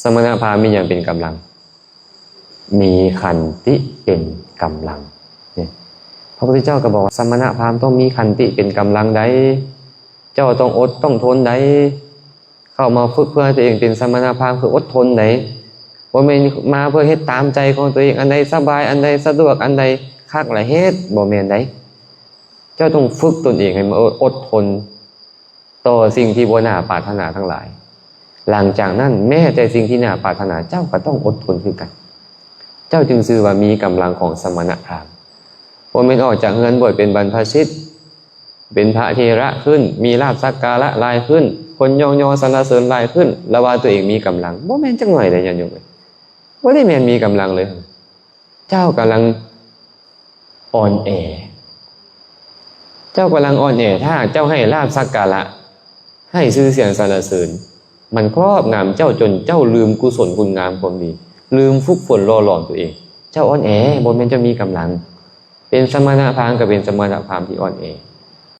ສະມະນະພາມມີຫຍັງເປັນກຳລັງ? ມີຂັນຕິເປັນກຳລັງ. ນີ້ ພະພຸດທະເຈົ້າກໍບອກວ່າ ສະມະນະພາມຕ້ອງມີຂັນຕິເປັນກຳລັງໃດ໋, ເຈົ້າຕ້ອງອົດຕ້ອງທົນໃດ໋. ເຂົ້າມາຝຶກເພື່ອໃຫ້ຕົວເອງເປັນສະມະນະພາມ ຄືອົດທົນໃດ໋. ບໍ່ແມ່ນມາເພື່ອເຮັດຕາມໃຈຂອງຕົວເອງ, ອັນໃດສະບາຍ, ອັນໃດສະດວກ, ອັນໃດຄັກລະເຮັດ, ບໍ່ແມ່ນໃດ໋. ເຈົ້າຕ້ອງຝຶກຕົນເອງໃຫ້ມາອົດ ອົດທົນຕໍ່ສິ່ງທີ່ບໍ່ໜ້າປາດຖະໜາທັງຫຼາຍ. ຫຼັງຈາກນັ້ນ ແມ້ແຕ່ສິ່ງທີ່ໜ້າປາດຖະໜາ ເຈົ້າກໍຕ້ອງອົດທົນຄືກັນ. ເຈົ້າຈຶ່ງຊື່ວ່າມີກຳລັງຂອງສະມະນະພາມ. ບໍ່ແມ່ນອອກຈາກເຮືອນບວດເປັນບັນພະຊິດ, ເປັນພະເຖລະຂຶ້ນ, ມີລາບສັກກາລະຫຼາຍຂຶ້ນ, ຄົນຍ້ອງຍໍສັນລະເສີນຫຼາຍຂຶ້ນ ແລ້ວວ່າຕົວເອງມີກຳລັງ. ບໍ່ແມ່ນຈັກໜ້ອຍເດ້ ຍາດໂຍມເອີຍ. ບໍ່ໄດ້ແມ່ນມີກຳລັງເລີຍ. ເຈົ້າກຳລັງອ່ອນແອ. ເຈົ້າກຳລັງອ່ອນແອ. ຖ້າຫາກເຈົ້າໃຫ້ລາບສັກກາລະ, ໃຫ້ຊື່ສຽງສັນລະເສີນ, ມັນຄອບງຳເຈົ້າຈົນເຈົ້າລືມກຸສົນຄຸນງາມຄວາມດີ, ລືມຝຶກຝົນຫຼໍ່ຫຼອມຕົວເອງ. ເຈົ້າອ່ອນແອ, ບໍ່ແມ່ນເຈົ້າມີກຳລັງ. ເປັນສະມະນະພາມກໍເປັນສະມະນະພາມທີ່ອ່ອນແອ.